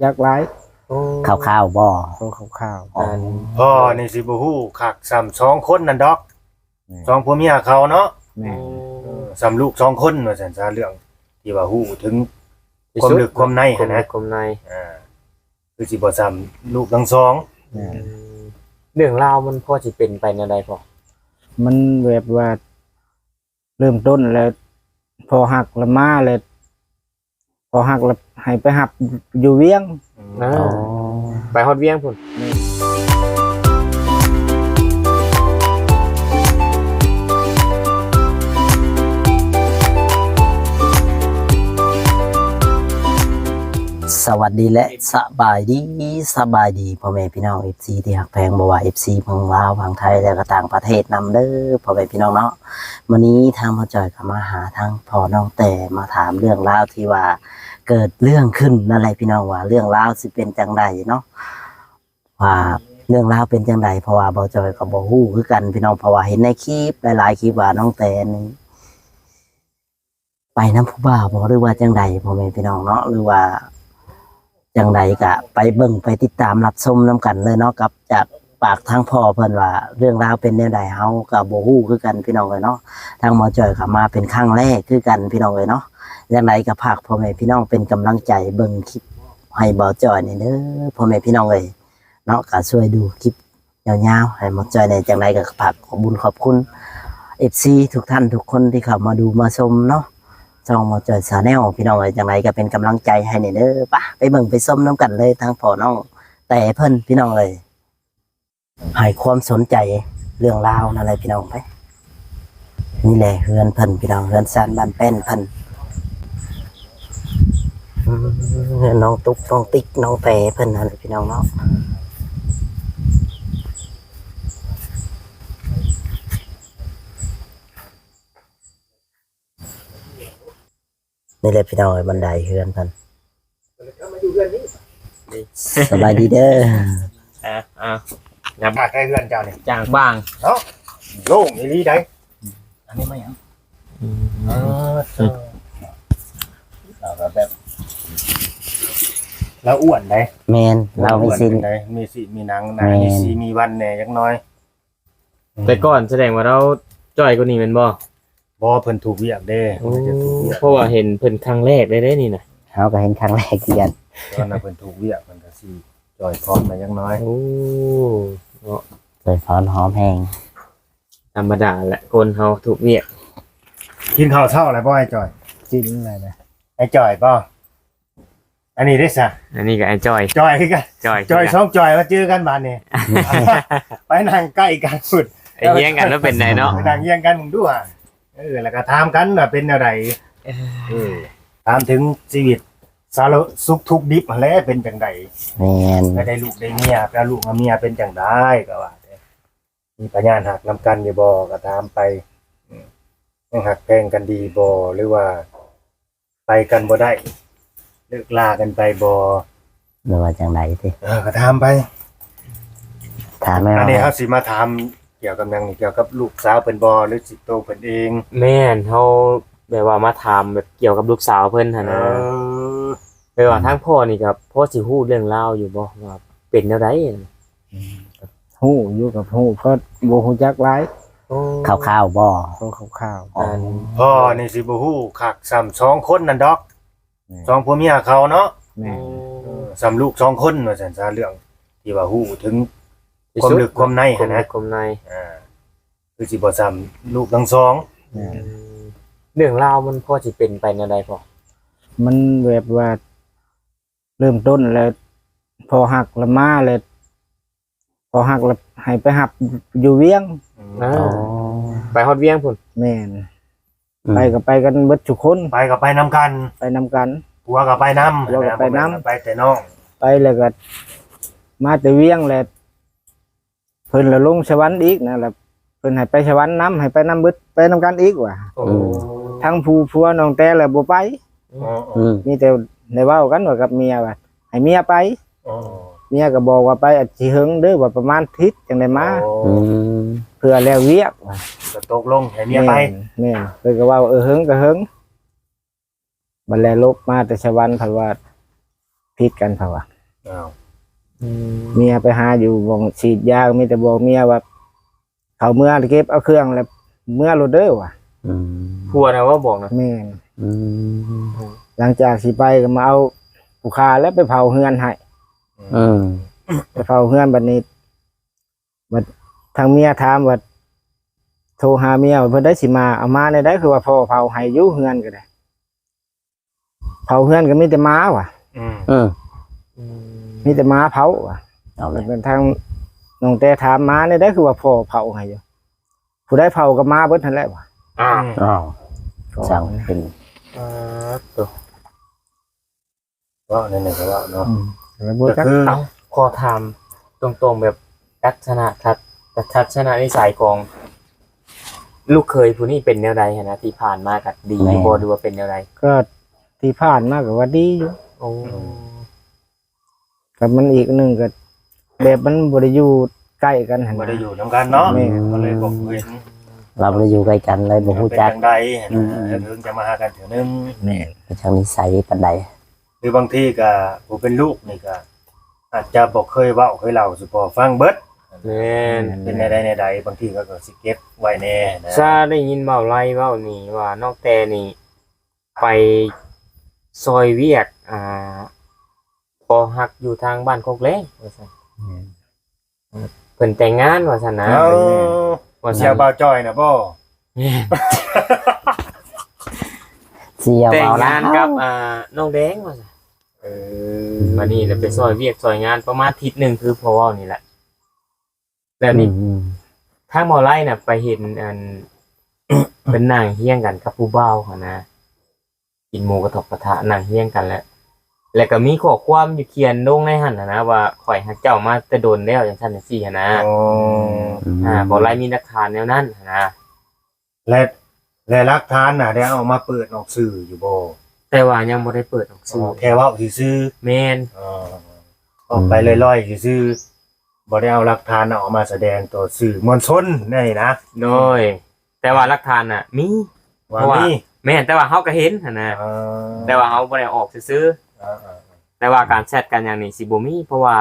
ຈັກຫຼາຍ. ໂອ້ ຂ່າວໆບໍ່? ໂອ້ ຂ່າວໆ. ອໍ ພໍ່ນີ້ຊິບໍ່ຮູ້ຄັກສ່ຳສອງຄົນນັ້ນດອກ. ແມ່ນ. ສອງຜົວເມຍເຂົາເນາະ. ແມ່ນ. ເອີ ສ່ຳລູກສອງຄົນວ່າຊັ້ນຊະ ເລື່ອງທີ່ວ່າຮູ້ເຖິງຄວາມເລິກຄວາມໃນຫັ້ນນະ ຄວາມເລິກຄວາມໃນ. ອ່າ ຄືຊິບໍ່ສ່ຳລູກທັງສອງ. ແມ່ນ. ອືມ ເລື່ອງລາວມັນພໍຊິເປັນໄປແນວໃດພໍ່? ມັນແບບວ່າ ເລີ່ມຕົ້ນແລ້ວ ພໍຮັກລະມາແລ້ວ ພໍຮັກລະໃຫ້ໄປຮັບຢູ່ວຽງ. ອືມ ອໍ ໄປຮອດວຽງພຸ້ນ. ສະຫວັດດີ ແລະ ສະບາຍດີ ສະບາຍດີພໍ່ແມ່ພີ່ນ້ອງ ເອັຟຊີ ທີ່ຮັກແພງ ບໍ່ວ່າ ເອັຟຊີ ຝັ່ງລາວ ຝັ່ງໄທ ແລະ ກໍຕ່າງປະເທດນຳເດີ ພໍ່ແມ່ພີ່ນ້ອງເນາະ. ມື້ນີ້ທາງໝໍຈ້ອຍກໍມາຫາທາງພໍ່ນ້ອງແຕ່ ມາຖາມເລື່ອງລາວທີ່ວ່າເກີດເລື່ອງຂຶ້ນນັ້ນແຫຼະພີ່ນ້ອງ ວ່າເລື່ອງລາວຊິເປັນຈັ່ງໃດເນາະ ວ່າເລື່ອງລາວເປັນຈັ່ງໃດ ເພາະວ່າໝໍຈ້ອຍກໍບໍ່ຮູ້ຄືກັນພີ່ນ້ອງ ເພາະວ່າເຫັນໃນຄລິບຫຼາຍໆຄລິບວ່ານ້ອງແຕ່ນີ້ ໄປນຳຜູ້ບ່າວບໍ່ ຫຼືວ່າຈັ່ງໃດ ພໍ່ແມ່ພີ່ນ້ອງເນາະ ຫຼືວ່າຈັ່ງໃດກະໄປເບິ່ງໄປຕິດຕາມຮັບຊົມນຳກັນເລີຍເນາະ ກັບຈາກປາກທາງພໍ່ເພິ່ນວ່າເລື່ອງລາວເປັນແນວໃດ ເຮົາກະບໍ່ຮູ້ຄືກັນພີ່ນ້ອງເອີຍເນາະ. ທາງໝໍຈ້ອຍກະມາເປັນຄັ້ງແລກຄືກັນພີ່ນ້ອງເອີຍເນາະ. ຈັ່ງໃດກະຝາກພໍ່ແມ່ພີ່ນ້ອງເປັນກຳລັງໃຈເບິ່ງຄລິບໃຫ້ໝໍຈ້ອຍແດ່ເດີ ພໍ່ແມ່ພີ່ນ້ອງເອີຍ ເນາະ ກໍຊ່ວຍດູຄລິບຍາວໆໃຫ້ໝໍຈ້ອຍແດ່. ຈັ່ງໃດກໍຝາກຂອບບຸນຂອບຄຸນ ເອັຟຊີ ທຸກທ່ານທຸກຄົນທີ່ເຂົ້າມາດູມາຊົມເນາະ ຊ່ອງໝໍຈ້ອຍ Channel ພີ່ນ້ອງເອີຍ. ຈັ່ງໃດກໍເປັນກຳລັງໃຈໃຫ້ແດ່ເດີ. ປະ ໄປເບິ່ງໄປຊົມນຳກັນເລີຍ ທາງພໍ່ນ້ອງແຕ່ເພິ່ນ ພີ່ນ້ອງເອີຍ ໃຫ້ຄວາມສົນໃຈເລື່ອງລາວນັ້ນແຫຼະພີ່ນ້ອງ. ໄປ ນີ້ແຫຼະເຮືອນເພິ່ນພີ່ນ້ອງ ເຮືອນຊານບ້ານແປ້ນເພິ່ນ. ອືມ ເຮືອນນ້ອງຕຸກນ້ອງຕິກນ້ອງແຕເພິ່ນຫັ້ນແຫຼະພີ່ນ້ອງເນາະ. ນີ້ແຫຼະພີ່ນ້ອງເອີຍ ບັນໄດເຮືອນເພິ່ນ. ສະບາຍດີເດີ. ອ່າ ອ່າ ຍາມ ຄັກແທ້ເຮືອນເຈົ້ານີ້ ຈາກບ້າງເນາະ ໂລ່ງອີ່ຫຼີໃດ໋. ອັນນີ້ມາຫຍັງ? ອືມ ເອີ ລາວກໍແບບ ລາວອ້ວນໃດ໋. ແມ່ນ ລາວມີຊີ້ນ ມີຊີ້ນມີໜັງ ໜ້າມີສີມີວັນແດ່ຈັກໜ້ອຍ. ອືມ ແຕ່ກ່ອນສະແດງວ່າລາວຈ້ອຍກວ່ານີ້ແມ່ນບໍ່? ບໍ່ ເພິ່ນຖືກວຽກເດ້. ໂອ້ ເພິ່ນຖືກວຽກ ເພາະວ່າເຫັນເພິ່ນຄັ້ງແລກເດ້ນີ້ນະ. ເຮົາກໍເຫັນຄັ້ງແລກຄືກັນ. ຕອນນັ້ນເພິ່ນຖືກວຽກ ເພິ່ນກໍຊິຈ່ອຍພ້ອມໄປຈັກໜ້ອຍ. ໂອ້ ເນາະ ຈ່ອຍພ້ອມຫອມແຮງ. ທຳມະດາແຫຼະ ຄົນເຮົາຖືກວຽກ. ກິນເຂົ້າເຊົ້າແລ້ວບໍ່ ອ້າຍຈ່ອຍ? ກິນແລ້ວນະ. ອ້າຍຈ່ອຍບໍ່? ອັນນີ້ເດ້ຊະ ອັນນີ້ກໍອ້າຍຈ່ອຍ ຈ່ອຍຄືກັນ ຈ່ອຍ ຈ່ອຍຄືກັນ ສອງຈ່ອຍມາເຈີກັນບາດນີ້ ໄປນັ່ງໃກ້ກັນພຸ້ນ ໄປຮຽງກັນວ່າເປັນໃດເນາະ ໄປນັ່ງຮຽງກັນເບິ່ງດູຫາ. ເອີ ແລ້ວກໍຖາມກັນວ່າເປັນແນວໃດ ເອີ ຖາມເຖິງຊີວິດສາລະ ສຸກທຸກດິບຫັ້ນແຫຼະ ເປັນຈັ່ງໃດ. ແມ່ນ ໄປໄດ້ລູກໄດ້ເມຍ ໄປເອົາລູກເອົາເມຍເປັນຈັ່ງໃດ ກໍວ່າແຕ່ ມີພະຍານຮັກນຳກັນຢູ່ບໍ່ ກໍຖາມໄປ. ອືມ ຍັງຮັກແພງກັນດີບໍ່ ຫຼືວ່າໄປກັນບໍ່ໄດ້ ເລີກລາກັນໄປບໍ່ ຫຼືວ່າຈັ່ງໃດຕິ? ເອີ ກໍຖາມໄປ ຖາມແມ່ນ. ອັນນີ້ເຮົາຊິມາຖາມກ່ຽວກັບຫຍັງນີ້ ກ່ຽວກັບລູກສາວເພິ່ນບໍ່ ຫຼືຊິໂຕເພິ່ນເອງ? ແມ່ນ ເຮົາແບບວ່າມາຖາມແບບກ່ຽວກັບລູກສາວເພິ່ນຫັ້ນນະ. ເອີ ແບບວ່າ ອືມ ທາງພໍ່ນີ້ກໍພໍຊິຮູ້ເລື່ອງລາວຢູ່ບໍ່ ວ່າເປັນແນວໃດ? ອືມ ຮູ້ຢູ່ ກໍຮູ້ພໍ ບໍ່ຮູ້ຈັກຫຼາຍ. ໂອ້ ຂ່າວໆບໍ່? ພໍຂ່າວໆ. ອໍ ພໍ່ນີ້ຊິບໍ່ຮູ້ຄັກສ່ຳສອງຄົນນັ້ນດອກ. ແມ່ນ. ສອງຜົວເມຍເຂົາເນາະ. ແມ່ນ. ເອີ ສ່ຳລູກສອງຄົນວ່າຊັ້ນຊະ ເລື່ອງທີ່ວ່າຮູ້ເຖິງຄວາມເລິກຄວາມໃນຫັ້ນນະ ຄວາມເລິກຄວາມໃນ. ອ່າ ຄືຊິບໍ່ສ່ຳລູກທັງສອງ. ແມ່ນ. ອືມ ເລື່ອງລາວມັນພໍຊິເປັນໄປແນວໃດພໍ່? ມັນແບບວ່າ ເລີ່ມຕົ້ນແລ້ວ ພໍຮັກລະມາແລ້ວ ພໍຮັກລະໃຫ້ໄປຮັບຢູ່ວຽງ. ອືມ ອໍ ໄປຮອດວຽງພຸ້ນ. ແມ່ນ. ອືມ ໄປກໍໄປກັນເບິດທຸກຄົນ ໄປກໍໄປນຳກັນ ໄປນຳກັນ ຜົວກໍໄປນຳ ຜົວກໍໄປນຳ ບໍ່ແມ່ນໄປແຕ່ນ້ອງ ໄປແລ້ວກໍມາແຕ່ວຽງແລ້ວ ເພິ່ນລະລົງສະຫວັນອີກນະ ລະເພິ່ນໃຫ້ໄປສະຫວັນນຳ ໃຫ້ໄປນຳເບິດ ໄປນຳກັນອີກວ່າ. ໂອ້ ອືມ ທັງຜູ້ຜົວນ້ອງແຕ່ລະບໍ່ໄປ. ອໍ ອືມ ມີແຕ່ໄດ້ເວົ້າກັນວ່າກັບເມຍວ່າໃຫ້ເມຍໄປ. ອໍ ເມຍກໍບອກວ່າໄປອາດຊິເຫິງເດີ ວ່າປະມານທິດຈັ່ງໄດ້ມາ. ອໍ ອືມ ເພື່ອແລ້ວວຽກວ່າ ກໍຕົກລົງໃຫ້ເມຍໄປ. ແມ່ນ ແມ່ນ ເພິ່ນກໍເວົ້າ ເອີ ເຫິງກໍເຫິງ. ບັດແລລົບມາແຕ່ສະຫວັນ ເພິ່ນວ່າ ຜິດກັນ ເຂົາວ່າ. ອ້າວ ອືມ ເມຍໄປຫາຢູ່ບ່ອນສີດຢາ ມີແຕ່ບອກເມຍວ່າ ເຂົາເມືອເກັບເອົາເຄື່ອງແລ້ວເມືອໂລດເດີວ່າ. ອືມ ຜົວນະວ່າບອກນະ? ແມ່ນ. ອືມ ຫຼັງຈາກຊິໄປກໍມາເອົາຜູ້ຂ້າແລ້ວໄປເຜົາເຮືອນໃຫ້. ອືມ ໄປເຜົາເຮືອນ ບັດນີ້ ບັດທາງເມຍຖາມວ່າ ໂທຫາເມຍວ່າ ເພິ່ນໄດ້ຊິມາ ເອົາມາແນວໃດ ຄືວ່າພໍ່ເຜົາໃຫ້ຢູ່ເຮືອນກໍໄດ້. ເຜົາເຮືອນກໍມີແຕ່ໝາວ່າ. ອືມ ເອີ ອືມ ມີແຕ່ໝາເຜົາວ່າ. ເອົາແລ້ວ ເປັນທາງນ້ອງແຕຖາມ ມາແນວໃດ ຄືວ່າພໍ່ເຜົາໃຫ້ຢູ່ ຜູ້ໃດເຜົາກໍມາເບິດຫັ້ນແຫຼະວ່າ. ອ້າວ ອືມ ອ້າວ ກໍຊ່າງເປັນ ເອີ ໂຕ ເວົ້າແນວໃດກໍເວົ້າເນາະ. ອືມ ກໍຄື ເອົ້າ ຂໍຖາມຕົງໆ ແບບ ລັກສະນະທັດ ທັດສະນະນິໄສຂອງລູກເຂີຍຜູ້ນີ້ເປັນແນວໃດຫັ້ນນະ? ທີ່ຜ່ານມາກໍດີຢູ່ບໍ່ ຫຼືວ່າເປັນແນວໃດ? ກໍທີ່ຜ່ານມາກໍວ່າດີຢູ່. ໂອ້ ອືມ ແຕ່ມັນອີກອັນໜຶ່ງກໍແບບມັນບໍ່ໄດ້ຢູ່ໃກ້ກັນຫັ້ນນະ ບໍ່ໄດ້ຢູ່ນຳກັນເນາະ. ແມ່ນ ກໍເລີຍບໍ່ເຄີຍເຫັນ ລາວບໍ່ໄດ້ຢູ່ໃກ້ກັນ ເລີຍບໍ່ຮູ້ຈັກ ເປັນຈັ່ງໃດຫັ້ນນະ. ອືມ ເຖິງຈະມາຫາກັນເທື່ອໜຶ່ງ. ແມ່ນ ໄປທາງນິໄສປານໃດ ຫຼືບາງທີກໍຜູ້ເປັນລູກນີ້ກໍອາດຈະບໍ່ເຄີຍເວົ້າເຄີຍເລົ່າສູ່ພໍ່ຟັງເບິດ. ແມ່ນ ເປັນແນວໃດແນວໃດ ບາງທີເຂົາກໍຊິເກັບໄວ້ແດ່ນະ. ຊາໄດ້ຍິນເວົ້າໄລ່ເວົ້ານີ້ວ່າ ນ້ອງແຕນີ້ໄປຊ່ອຍວຽກ ອ່າ ພໍ່ຮັກຢູ່ທາງບ້ານໂຄກແລງວ່າຊັ້ນ. ແມ່ນ ເພິ່ນແຕ່ງງານວ່າຊັ້ນນະ. ເອີ ວ່າຊັ້ນ ເສີ່ຍບ່າວຈ້ອຍນະບໍ່? ແມ່ນ ເສີ່ຍ ແຕ່ງງານກັບ ບ່າວລາວ ອ່າ ນ້ອງແດງວ່າຊັ້ນ. ເອີ ບັດນີ້ລະໄປຊ່ອຍວຽກຊ່ອຍງານປະມານທິດໜຶ່ງ ຄືພໍ່ເວົ້ານີ້ແຫຼະ. ແລ້ວນີ້ ອືມ ທາງໝໍໄລນະໄປເຫັນອັນ ເພິ່ນນັ່ງຮຽງກັນກັບຜູ້ບ່າວຫັ້ນນະ. ກິນໝູກະທົບກະທະ ນັ່ງຮຽງກັນແຫຼະ ແລ້ວກໍມີຂໍ້ຄວາມຢູ່ຂຽນລົງໃນຫັ້ນຫັ້ນນະ ວ່າຂ້ອຍຮັກເຈົ້າມາແຕ່ດົນແລ້ວ ຈັ່ງຊັ້ນຈັ່ງຊີ້ຫັ້ນນະ. ອໍ ອືມ ອ່າ ບໍ່ໄດ້ມີຫຼັກຖານແນວນັ້ນຫັ້ນນະ. ແລະ ແລະຫຼັກຖານນະ ໄດ້ເອົາມາເປີດອອກສື່ຢູ່ບໍ່? ແຕ່ວ່າຍັງບໍ່ໄດ້ເປີດອອກສື່. ອໍ ແຄ່ເວົ້າຊື່ໆ. ແມ່ນ. ອໍ ອອກໄປລອຍໆຊື່ໆ ບໍ່ໄດ້ເອົາຫຼັກຖານນະ ອອກມາສະແດງຕໍ່ສື່ມວນຊົນແນວນີ້ນະ. ໂດຍ. ແຕ່ວ່າຫຼັກຖານນະມີ ວ່າ ເພາະວ່າມີ ແມ່ນ ແຕ່ວ່າເຮົາກໍເຫັນຫັ້ນນະ. ເອີ ແຕ່ວ່າເຮົາບໍ່ໄດ້ອອກຊື່ໆ. ເອີໆ ແຕ່ວ່າການແຊັດກັນຫຍັງນີ້ຊິບໍ່ມີ ເພາະວ່າ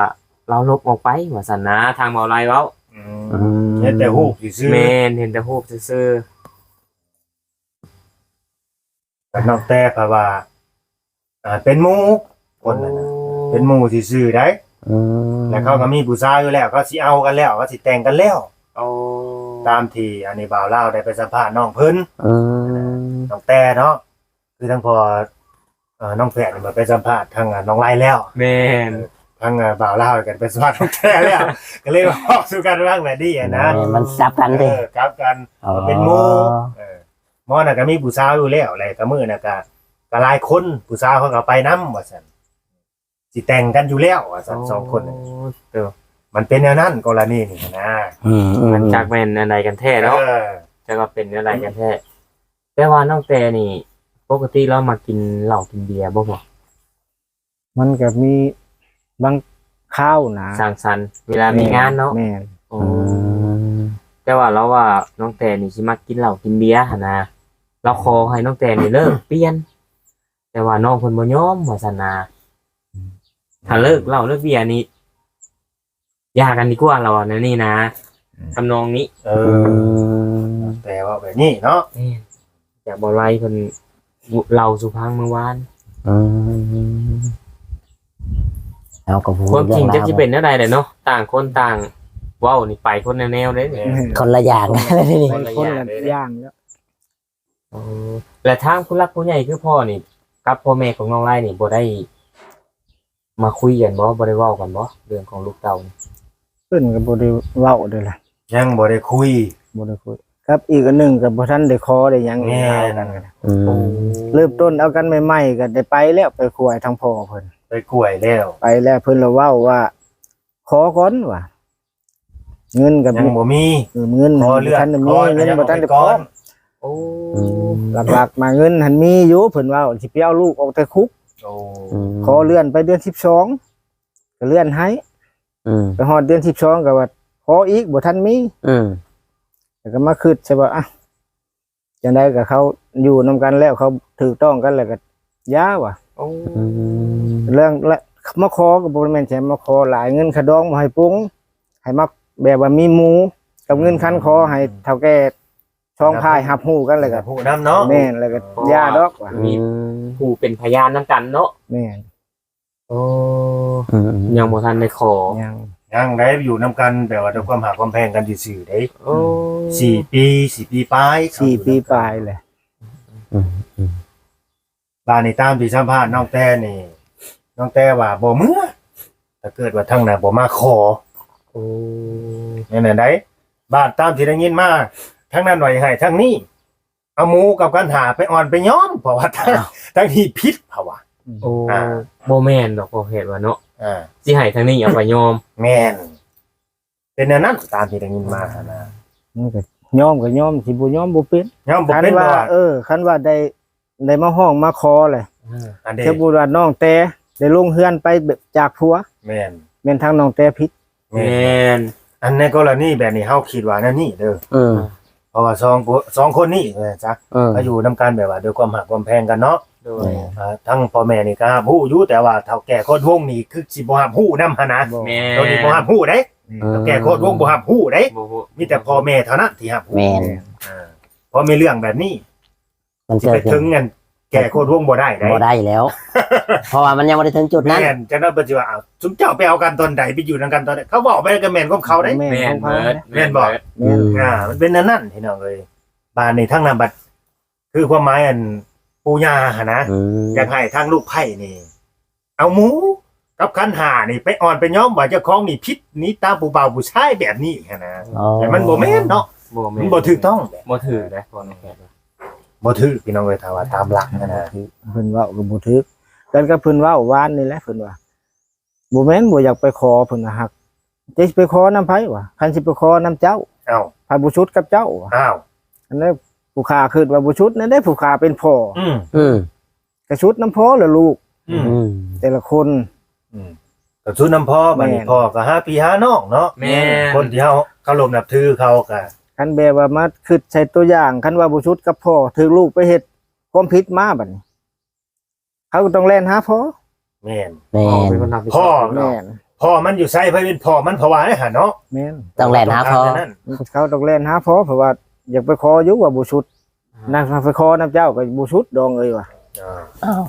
ລາວລົບອອກໄປວ່າຊັ້ນນະ ທາງເວົ້າໄລເວົ້າ. ອືມ ອືມ ເຫັນແຕ່ຮູບຊື່ໆ. ແມ່ນ ເຫັນແຕ່ຮູບຊື່ໆ. ແຕ່ນ້ອງແຕ່ເພິ່ນວ່າ ອ່າ ເປັນໝູ່ຄົນນັ້ນນະ. ໂອ້ ເປັນໝູ່ຊື່ໆໃດ໋. ອືມ ແລ້ວເຂົາກໍມີຜູ້ສາວຢູ່ແລ້ວ ເຂົາຊິເອົາກັນແລ້ວ ເຂົາຊິແຕ່ງກັນແລ້ວ. ໂອ້ ຕາມທີ່ອັນນີ້ບ່າວລາວໄດ້ໄປສຳພາດນ້ອງເພິ່ນ. ອືມ ນ້ອງແຕ່ເນາະ ຄືທາງພໍ່ ເອີ ນ້ອງແພດໄປສຳພາດທາງ ອາ ນ້ອງໄລແລ້ວ. ແມ່ນ ເອີ ທາງ ອາ ບ່າວລາວກໍໄປສຳພາດນ້ອງແຕ່ແລ້ວ ກໍເລີຍເວົ້າສູ່ກັນຟັງແບບນີ້ນະ. ແມ່ນ ມັນສັບກັນເດ້. ເອີ ກັບກັນ. ອໍ ເປັນໝູ່. ເອີ ໝໍນັ້ນກໍມີຜູ້ສາວຢູ່ແລ້ວ ແລ້ວກໍມື້ນັ້ນກໍ ກໍຫຼາຍຄົນ ຜູ້ສາວເຂົາກໍໄປນຳວ່າຊັ້ນ ຊິແຕ່ງກັນຢູ່ແລ້ວວ່າຊັ້ນ. ໂອ້ ສອງຄົນ. ໂອ້ ມັນເປັນແນວນັ້ນກໍລະນີນີ້ນະ. ອືມໆໆ ມັນຈັກແມ່ນອັນໃດກັນແທ້ເນາະ. ເອີ ຈັກວ່າເປັນແນວໃດກັນແທ້. ແຕ່ວ່ານ້ອງແຕ່ນີ້ ປົກກະຕິລາວມັກກິນເຫຼົ້າກິນເບຍບໍ່? ມັນກໍມີບາງຄາວນະ ສັງສັນເວລາມີງານເນາະ. ແມ່ນ ແມ່ນ. ໂອ້ ອືມ ແຕ່ວ່າລາວວ່ານ້ອງແຕ່ນີ້ຊິມັກກິນເຫຼົ້າກິນເບຍຫັ້ນນະ ລາວຂໍໃຫ້ນ້ອງແຕ່ນີ້ເລີກປ່ຽນ ແຕ່ວ່ານ້ອງເພິ່ນບໍ່ຍອມວ່າຊັ້ນນະ. ອືມ ຖ້າເລີກເຫຼົ້າເລີກເບຍນີ້ ຢ່າກັນດີກວ່າ ລາວວ່າແນວນີ້ນະ. ອືມ ທຳນອງນີ້. ເອີ ອືມ ແຕ່ເວົ້າແບບນີ້ເນາະ. ແມ່ນ ຈາກບ່າວໄລເພິ່ນເລົ່າສູ່ຟັງມື້ວານ. ອືມ ເຮົາກໍຮູ້ ຄວາມຈິງຈັກຊິເປັນແນວໃດແຫຼະເນາະ ຕ່າງຄົນຕ່າງເວົ້ານີ້ ໄປຄົນລະແນວເດ້. ແມ່ນ ຄົນລະຢ່າງ ຄົນລະຢ່າງເດ້. ໂອ້ ແລະທາງຜູ້ຫຼັກຜູ້ໃຫຍ່ຄືພໍ່ນີ້ ກັບພໍ່ແມ່ຂອງນ້ອງໄລນີ້ ບໍ່ໄດ້ມາຄຸຍກັນບໍ່? ບໍ່ໄດ້ເວົ້າກັນບໍ່ ເລື່ອງຂອງລູກເຕົ້ານີ້? ເພິ່ນກໍບໍ່ໄດ້ເວົ້າເດ້ລະ. ຍັງບໍ່ໄດ້ຄຸຍ. ບໍ່ໄດ້ຄຸຍ. ກັບອີກອັນໜຶ່ງກໍບໍ່ທັນໄດ້ຂໍໄດ້ຫຍັງ. ແມ່ນ. ອືມ ເລີ່ມຕົ້ນເອົາກັນໃໝ່ໆ ກໍໄດ້ໄປແລ້ວ ໄປຄຸຍທາງພໍ່ເພິ່ນ. ໄປຄຸຍແລ້ວ. ໄປແລ້ວ ເພິ່ນລະເວົ້າວ່າ ຂໍກ່ອນວ່າ ເງິນກໍຍັງບໍ່ມີ. ເອີ ເງິນບໍ່ທັນໄດ້ມີ ຂໍເລື່ອນ ເງິນບໍ່ທັນໄດ້ພໍ. ໂອ້ ອືມ ຫຼັກໆມາເງິນຫັ້ນມີຢູ່ ເພິ່ນເວົ້າຊິໄປເອົາລູກອອກແຕ່ຄຸກ. ໂອ້ ອືມ ຂໍເລື່ອນໄປເດືອນສິບສອງ ກໍເລື່ອນໃຫ້. ອືມ ໄປຮອດເດືອນສິບສອງ ກໍວ່າຂໍອີກ ບໍ່ທັນມີ. ອືມ ແລ້ວກໍມາຄິດໃສ່ວ່າ ອ່ະ ຈັ່ງໃດກໍເຂົາຢູ່ນຳກັນແລ້ວ ເຂົາຖືກຕ້ອງກັນແລ້ວກໍຢ່າວ່າ. ໂອ້ ອືມ ເລື່ອງລະ ມາຂໍກໍບໍ່ແມ່ນຊິມາຂໍຫຼາຍ ເງິນຄ່າດອງບໍ່ໃຫ້ປົງ ໃຫ້ມາແບບວ່າມີໝູ່ກັບເງິນຄັນຂໍໃຫ້ເຖົ້າແກ່ສອງຝ່າຍຮັບຮູ້ກັນ ແລ້ວກໍ ຮັບຮູ້ນຳເນາະ ແມ່ນ ແລ້ວກໍຢ່າດອກວ່າ ມີ ອືມ ຜູ້ເປັນພະຍານນຳກັນເນາະ ແມ່ນ ໂອ້ ອືມໆ ຍັງບໍ່ທັນໄດ້ຂໍ ຍັງ ຍັງໄດ້ຢູ່ນຳກັນ ແບບວ່າດ້ວຍຄວາມຮັກຄວາມແພງກັນຊື່ໆເດ້ ໂອ້ ສີ່ປີ ສີ່ປີປາຍ ສີ່ປີປາຍແຫຼະ ອືມໆ ບາດນີ້ຕາມທີ່ສຳພາດນ້ອງແຕ້ນີ້ ນ້ອງແຕ້ວ່າບໍ່ເມືອ ຖ້າເກີດວ່າທາງນັ້ນບໍ່ມາຂໍ ໂອ້ ແມ່ນແນວໃດ ບາດຕາມທີ່ໄດ້ຍິນມາ ທາງນັ້ນວ່າໃຫ້ທາງນີ້ ເອົາໝູກັບຄັນຫ້າໄປອ່ອນໄປຍອມ ເພາະວ່າທາງ ອ້າວ ທາງນີ້ຜິດເຂົາວ່າ ໂອ້ ອ່າ ບໍ່ແມ່ນດອກ ເພາະເຮັດວ່າເນາະ ອ່າ ຊິໃຫ້ທາງນີ້ເອົາໄປຍອມ ແມ່ນ ເປັນແນວນັ້ນ ຕາມທີ່ໄດ້ຍິນມາຫັ້ນນະ ມັນກໍຍອມກໍຍອມ ຊິບໍ່ຍອມບໍ່ເປັນ ຍອມບໍ່ເປັນ ຄັນວ່າ ເອີ ຄັນວ່າໄດ້ ໄດ້ມາຮ້ອງມາຂໍແຫຼະ ເອີ ອັນເດ ສົມມຸດວ່ານ້ອງແຕ້ໄດ້ລົງເຮືອນໄປແບບຈາກຜົວ ແມ່ນ ແມ່ນທາງນ້ອງແຕ້ຜິດ ແມ່ນ ແມ່ນ ອັນໃນກໍລະນີແບບນີ້ ເຮົາຄິດວ່າແນວນີ້ເດີ ເອີ ເພາະວ່າສອງຄົນ ສອງຄົນນີ້ວ່າຊັ້ນຊະ ເອີ ເຂົາຢູ່ນຳກັນແບບວ່າດ້ວຍຄວາມຮັກຄວາມແພງກັນເນາະ ໂດຍ ອ່າ ທາງພໍ່ແມ່ນີ້ກໍຮັບຮູ້ຢູ່ ແຕ່ວ່າເຖົ້າແກ່ໂຄດວົງນີ້ຄືຊິບໍ່ຮັບຮູ້ນຳຫັ້ນນະ ແມ່ນ ໂຕນີ້ບໍ່ຮັບຮູ້ເດ້ ອືມ ເຖົ້າແກ່ໂຄດວົງບໍ່ຮັບຮູ້ເດ້ ບໍ່ຮູ້ ມີແຕ່ພໍ່ແມ່ເທົ່ານັ້ນທີ່ຮັບຮູ້ ແມ່ນ ອ່າ ເພາະມີເລື່ອງແບບນີ້ ມັນ ຊິໄປເຖິງອັນແກ່ໂຄດວົງບໍ່ໄດ້ເດ້ ບໍ່ໄດ້ແລ້ວ ເພາະວ່າມັນຍັງບໍ່ໄດ້ເຖິງຈຸດນັ້ນ ແມ່ນ ຈັ່ງນັ້ນເພິ່ນຊິວ່າ ອ້າວ ຊຸມເຈົ້າໄປເອົາກັນຕອນໃດ ໄປຢູ່ນຳກັນຕອນໃດ ເຂົາເວົ້າໄປກໍແມ່ນຂອງເຂົາເດ້ ແມ່ນ ແມ່ນເບິດ ແມ່ນບໍ່ ແມ່ນ ອືມ ອ່າ ມັນເປັນແນວນັ້ນ ພີ່ນ້ອງເອີຍ ບາດນີ້ທາງນັ້ນບັດ ຄືຄວາມໝາຍອັນປູ່ຍ່າຫັ້ນນະ ອືມ ຢາກໃຫ້ທາງລູກໃພ້ນີ້ ເອົາໝູກັບຂັນຫ້ານີ້ໄປອ່ອນໄປຍອມວ່າເຈົ້າຂອງນີ້ຜິດ ນີ້ຕາມຜູ້ບ່າວຜູ້ຊາຍແບບນີ້ຫັ້ນນະ ອໍ ແຕ່ມັນບໍ່ແມ່ນເນາະ ບໍ່ແມ່ນ ມັນບໍ່ຖືກຕ້ອງ ບໍ່ຖືກເດ້ ພໍ່ນ້ອງແພດວ່າ ບໍ່ຖືກ ພີ່ນ້ອງເອີຍ ຖ້າວ່າຕາມຫຼັກຫັ້ນນະ ເພິ່ນເວົ້າກໍບໍ່ຖືກ ກັນກັບເພິ່ນເວົ້າວານນີ້ແຫຼະ ເພິ່ນວ່າ ບໍ່ແມ່ນບໍ່ຢາກໄປຂໍ ເພິ່ນວ່າ ຫາກ ເຈົ້າຊິໄປຂໍນຳໃຜວະ ຄັນຊິໄປຂໍນຳເຈົ້າ ອ້າວ ໃຜບໍ່ສຸດກັບເຈົ້າວະ ອ້າວ ອັນນັ້ນຜູ້ຂ້າຄິດວ່າບໍ່ສຸດນັ້ນເດ້ ຜູ້ຂ້າເປັນພໍ່ ອືມ ອືມ ກະສຸດນຳພໍ່ລະລູກ ອືມ ອືມ ແຕ່ລະຄົນ ອືມ ກະສຸດນຳພໍ່ ບາດນີ້ ແມ່ນ ພໍ່ກະຫາພີ່ຫານ້ອງເນາະ ແມ່ນ ຄົນທີ່ເຮົາເຄົາລົບນັບຖືເຂົາກະ ຄັນແບບວ່າມາຄິດໃສ່ຕົວຢ່າງ ຄັນວ່າບໍ່ສຸດກັບພໍ່ ຖືກລູກໄປເຮັດຄວາມຜິດມາ ບາດນີ້ ເຂົາກໍຕ້ອງແລ່ນຫາພໍ່ ແມ່ນ ແມ່ນ ພໍ່ເປັນຄົນຮັບຜິດຊອບ ແມ່ນ ພໍ່ມັນຢູ່ໃສ ໃຜເປັນພໍ່ມັນ ເພາະວ່າຫັ້ນເນາະ ແມ່ນ ຕ້ອງແລ່ນຫາພໍ່ ເຂົາຕ້ອງແລ່ນຫາພໍ່ ເພາະວ່າຢາກໄປຂໍຢູ່ວ່າບໍ່ສຸດ ອ່າ ນະ ໄປຂໍນຳເຈົ້າກໍບໍ່ສຸດດອງເອີຍວ່າ ອ່າ ອ້າວ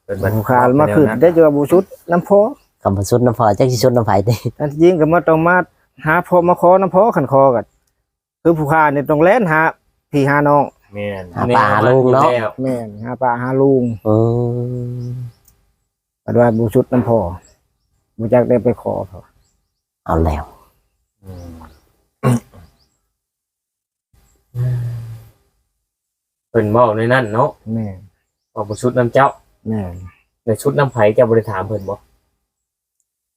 ເພິ່ນ ຜູ້ຂ້າມາຄິດໄດ້ ຈະວ່າບໍ່ສຸດນຳພໍ່ ຄັນບໍ່ສຸດນຳພໍ່ ຈັກຊິສຸດນຳໃຜຕິ ອັນຈິງກໍມາ ຕ້ອງມາຫາພໍ່ ມາຂໍນຳພໍ່ ຄັນຂໍກໍ ຄືຜູ້ຂ້ານີ້ຕ້ອງແລ່ນຫາພີ່ຫານ້ອງ ແມ່ນ ຫາປ້າຫາລຸງເນາະ ແມ່ນ ຫາປ້າຫາລຸງ ເອີ ບັດວ່າບໍ່ສຸດນຳພໍ່ ບໍ່ຈັກໄດ້ໄປຂໍເຂົາ ເອົາແລ້ວ ອືມ ເພິ່ນເວົ້າໃນນັ້ນເນາະ ແມ່ນ ວ່າບໍ່ສຸດນຳເຈົ້າ ແມ່ນ ແລ້ວສຸດນຳໃຜ ເຈົ້າບໍ່ໄດ້ຖາມເພິ່ນບໍ່?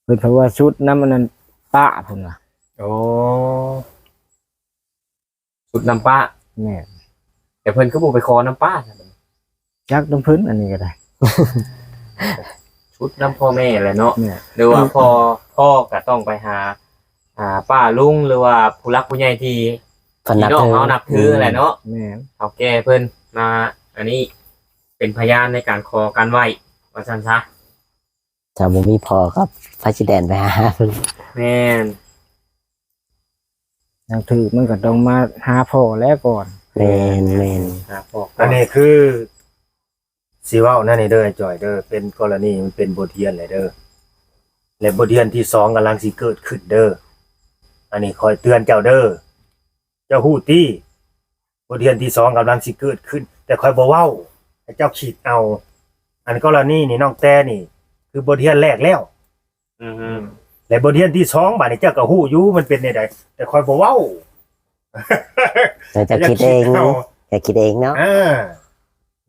ເພິ່ນເວົ້າວ່າສຸດນຳອັນນັ້ນປ້າເພິ່ນວ່າ ໂອ້ ສຸດນຳປ້າ ແມ່ນ ແຕ່ເພິ່ນຄືບໍ່ໄປຂໍນຳປ້າຊັ້ນ ຈັກນຳເພິ່ນ ອັນນີ້ກໍໄດ້ ສຸດນຳພໍ່ແມ່ແຫຼະເນາະ ແມ່ນ ຫຼືວ່າພໍ່ ພໍ່ກໍຕ້ອງໄປຫາ ອ່າ ປ້າລຸງ ຫຼືວ່າຜູ້ຫຼັກຜູ້ໃຫຍ່ທີ່ ທີ່ນ້ອງເຮົານັບຖື ແຫຼະເນາະ ແມ່ນ ເຖົ້າແກ່ເພິ່ນມາ ອັນນີ້ເປັນພະຍານໃນການຂໍການໄຫວ້ ວ່າຊັ້ນຊະ ຖ້າບໍ່ມີພໍ່ກໍໃຜຊິແລ່ນໄປຫາເພິ່ນ ແມ່ນ ຢ່າງຖືກມັນກໍຕ້ອງມາຫາພໍ່ແລ້ວກ່ອນ ແມ່ນໆ ຫາພໍ່ກ່ອນ ອັນນີ້ຄືຊິເວົ້າແນວນີ້ເດີ ອ້າຍຈ່ອຍເດີ ເປັນກໍລະນີ ມັນເປັນບົດຮຽນແຫຼະເດີ ແລະ ບົດຮຽນທີສອງກຳລັງຊິເກີດຂຶ້ນເດີ ອັນນີ້ຂ້ອຍເຕືອນເຈົ້າເດີ ເຈົ້າຮູ້ຕິ ບົດຮຽນທີສອງກຳລັງຊິເກີດຂຶ້ນ ແຕ່ຂ້ອຍບໍ່ເວົ້າ ໃຫ້ເຈົ້າຄິດເອົາ ອັນກໍລະນີນີ້ ນ້ອງແຕ້ນີ້ ຄືບົດຮຽນແລກແລ້ວ ອືມ ແລະ ບົດຮຽນທີສອງ ບາດນີ້ເຈົ້າກໍຮູ້ຢູ່ມັນເປັນແນວໃດ ແຕ່ຂ້ອຍບໍ່ເວົ້າ ແຕ່ເຈົ້າຄິດເອງ ເຈົ້າຄິດເອງເນາະ ເອີ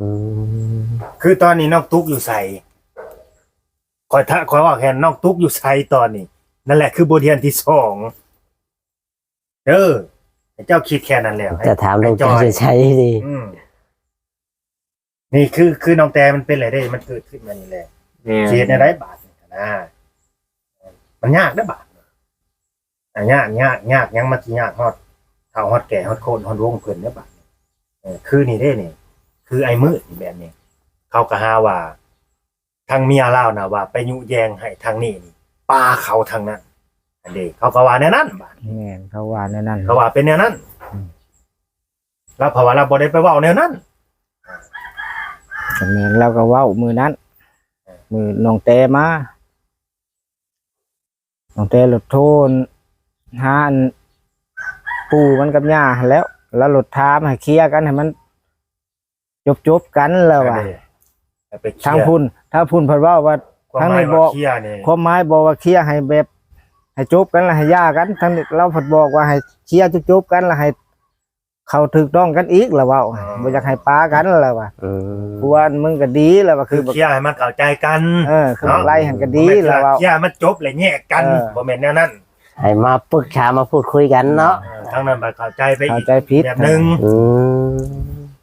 ອືມ ຄືຕອນນີ້ນ້ອງຕຸກຢູ່ໃສ ຂ້ອຍ ຂ້ອຍເວົ້າແຄ່ນ້ອງຕຸກຢູ່ໃສຕອນນີ້ ນັ້ນແຫຼະຄືບົດຮຽນທີສອງ ເອີ ໃຫ້ເຈົ້າຄິດແຄ່ນັ້ນແຫຼະ ຈະຖາມລູກເຈົ້າຢູ່ໃສນີ້ ອືມ ນີ້ຄື ຄືນ້ອງແຕ້ມັນເປັນແຫຼະເດ້ ມັນເກີດຂຶ້ນມານີ້ແຫຼະ ແມ່ນ ຊິເຮັດແນວໃດບາດນີ້ນະ ມັນຍາກເດ້ບາດນີ້ ອ່າ ຍາກ ຍາກ ຍາກ ຍັງມັນຊິຍາກຮອດເຖົ້າຮອດແກ່ຮອດໂຄນຮອດວົງເພິ່ນເດ້ບາດນີ້ ເອີ ຄືນີ້ເດ້ນີ້ ຄືອ້າຍມືດນີ້ແບບນີ້ ເຂົາກໍຫາວ່າ ທາງເມຍລາວນະວ່າໄປຍຸແຍງໃຫ້ທາງນີ້ນີ້ປາເຂົາທາງນັ້ນ ອັນເດ ເຂົາກໍວ່າແນວນັ້ນບາດ ແມ່ນ ເຂົາວ່າແນວນັ້ນ ເຂົາວ່າເປັນແນວນັ້ນ ອືມ ລາວເພາະວ່າລາວບໍ່ໄດ້ໄປເວົ້າແນວນັ້ນ ກໍແມ່ນ ລາວກໍເວົ້າມື້ນັ້ນ ເອີ ມື້ນ້ອງແຕມາ ນ້ອງແຕໂລດໂທນຫາອັນ ປູ່ມັນກັບຍ່າຫັ້ນແລ້ວ ລາວໂລດຖາມໃຫ້ເຄຍກັນໃຫ້ມັນຈົບໆກັນ ລາວວ່າ ອັນເດ ແລ້ວໄປເຄຍ ທາງພຸ້ນ ທາງພຸ້ນເພິ່ນເວົ້າວ່າ ຄວາມ ທາງນີ້ບອກ ໝາຍວ່າເຄຍນີ້ ຄວາມໝາຍບອກວ່າເຄຍໃຫ້ແບບ ໃຫ້ຈົບກັນ ແລ້ວໃຫ້ຢ່າກັນ ທາງນີ້ລາວເພິ່ນບອກວ່າໃຫ້ເຄຍຈົບໆກັນ ແລ້ວໃຫ້ ເຂົາຖືກຕ້ອງກັນອີກລະເວົ້າ ອໍ ບໍ່ຢາກໃຫ້ປາກັນລະວ່າ ອືມ ຜົວມຶງກໍດີລະວ່າ ຄື ຄືເຄຍໃຫ້ມັນເຂົ້າໃຈກັນ ເອີ ຄື ເນາະ ໄລ່ຫັ້ນກໍດີລະເວົ້າ ເຄຍໃຫ້ມັນຈົບແລ້ວແຍກກັນ ເອີ ບໍ່ແມ່ນແນວນັ້ນ ໃຫ້ມາປຶກສາມາພູດຄຸຍກັນເນາະ ເອີ ທາງນັ້ນບັດເຂົ້າໃຈໄປ ເຂົ້າໃຈຜິດ ອີກແບບໜຶ່ງ ອືມ